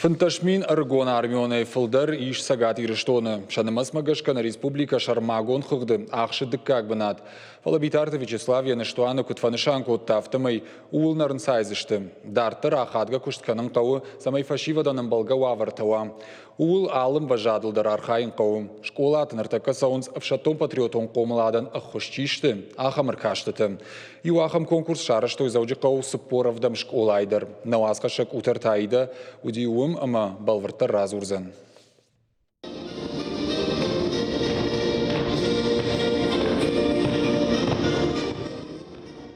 15 000 ӕрыгон армионӕй фылдӕр ис Цӕгат Ирыстоны. Сӕ нымӕцмӕ гӕсгӕ нӕ республикӕ сӕрмагонд хыгъды ахсы дыккаг бынат. Фӕлӕ Битарты Вячеслав йӕ ныстуаны куыд фӕнысан кодта, афтӕмӕй ууыл нӕ рынцайдзысты. Дарддӕр ахадгӕ куыст кӕнын хъӕуы, цӕмӕй фӕсивӕдӕн ӕмбӕлгӕ уавӕртӕ уа. Ууыл алы ӕмвӕзадыл дӕр архайын хъӕуы. Скъолаты ныртӕккӕ цӕуынц ӕфсӕддон-патриотон хъомыладӕн ӕххуыс чи сты, ахӕм ӕркастытӕ. Иу ахӕм конкурс сарӕзтой Дзӕуджыхъӕуы 47-ӕм скъолайы дӕр. Нӕ уацхӕссӕг Къутӕрты Аидӕ уыди уым ӕмӕ бӕлвырддӕр радзурдзӕн.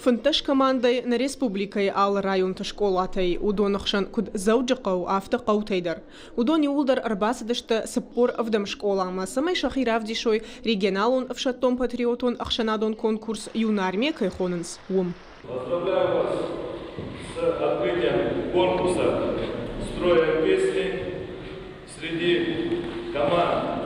15 командӕйы нӕ республикӕйы алы районты скъолатӕй, уыдоны хсӕн куыд Дзӕуджыхъӕу, афтӕ хъӕутӕй дӕр. Уыдон иууылдӕр ӕрбацыдысты 47 скъоламӕ, цӕмӕй сӕхи равдисой регионалон ӕфсӕддон-патриотон ӕхсӕнадон конкурс «Юнармия» кӕй хонынц, уым. Поздравляю вас с открытием конкурса «Строя песни» среди команд.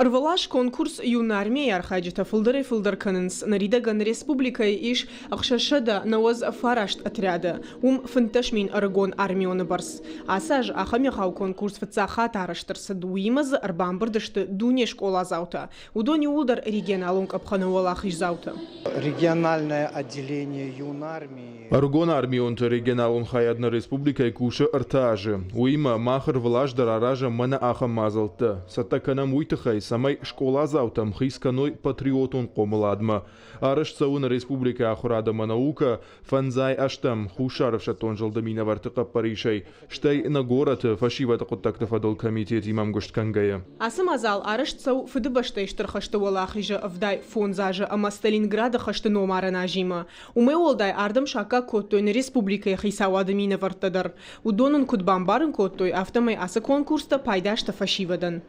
Ӕрвылаз конкурс «Юнармия»-йы архайджытӕ фылдӕрӕй-фылдӕр кӕнынц. Ныридӕгӕн республикӕйы ис 699 отряды, уым 15 000 ӕрыгон армионы бӕрц. Ацы аз ахӕм егъау конкурс фыццаг хатт арӕзт ӕрцыд, уыимӕ дзы ӕрбамбырд сты дуне скъоладзаутӕ. Уыдон иууылдӕр регионалон къӕпхӕны уӕлахиздзаутӕ. Региональное отделение юнармии Ӕрыгон армионты регионалон хайад нӕ республикӕйы кусы ӕртӕ азы. Уыимӕ мах ӕрвылаз дӕр аразӕм мӕнӕ ахӕм мадзӕлттӕ. Цӕттӕ кӕнӕм уый тыххӕй, цӕмӕй скъоладзаутӕм хиц кӕной патриотон хъомыладмӕ. Арӕзт цӕуы нӕ республикӕйы ахуырад ӕмӕ наукӕ фӕндзай ӕстӕм Хуссар ӕфсӕддон зылды минӕвӕртты хъӕппӕрисӕй, стӕй нӕ горӕты фӕсивӕды хъуыддӕгты фӕдыл комитетимӕ ӕмгуыст кӕнгӕйӕ. Ацы мадзал арӕзт цӕуы Фыдыбӕстӕйы Стыр хӕсты Уӕлахизы 75 азы ӕмӕ Сталинграды хӕсты номарӕн азимӕ. Уымӕй уӕлдай ардӕм саккаг кодтой нӕ республикӕйы хицауады минӕвӕрттӕ дӕр. Уыдон ын куыд бамбарын кодтой, афтӕмӕй ацы конкурстӕ пайда сты фӕсивӕдӕн.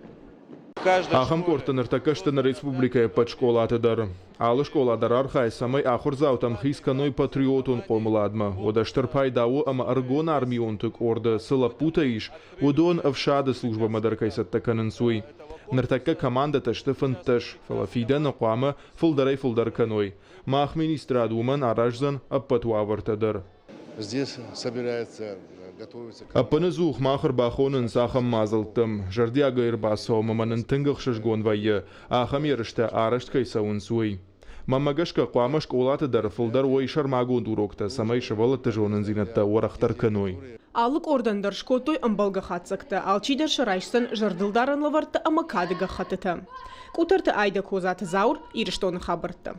Ахӕм къордтӕ ныртӕккӕ сты нӕ республикӕйы ӕппӕт скъолаты дӕр. Алы скъола дӕр архайы, цӕмӕй ахуырдзаутӕм хиц кӕной патриотон хъомыладмӕ. Уӕдӕ стыр пайда у ӕмӕ ӕрыгон армионты къорды цы лӕппутӕ ис, уыдон ӕфсады службӕмӕ дӕр кӕй цӕттӕ кӕнынц, уый. Ныртӕккӕ командӕтӕ сты 15, фӕлӕ фидӕны хъуамӕ фылдӕрӕй-фылдӕр кӕной. Мах министрад уымӕн араздзӕн ӕппӕт уавӕртӕ дӕр. Здесь собирается, готовится. Ӕппынӕдзух мах ӕрбахонынц ахӕм мадзӕлттӕм. Зӕрдиагӕй ӕрбацӕуӕм ӕмӕ нын тынг ӕхсызгон вӕййы, ахӕм ерыстӕ арӕзт кӕй цӕуынц, уый. Мӕнмӕ гӕсгӕ, хъуамӕ скъолаты дӕр фылдӕр уой сӕрмагонд уроктӕ, цӕмӕй сывӕллӕтты зонындзинӕдтӕ уӕрӕхдӕр кӕной. Алы къордӕн дӕр скодтой ӕмбӕлгӕ хатдзӕгтӕ, алчидӕр сӕ райсдзӕн зӕрдылдарӕн лӕвӕрттӕ ӕмӕ кады гӕххӕттытӕ. Къутӕрты Айдӕ Козаты Зауыр, Ирыстоны хабӕрттӕ.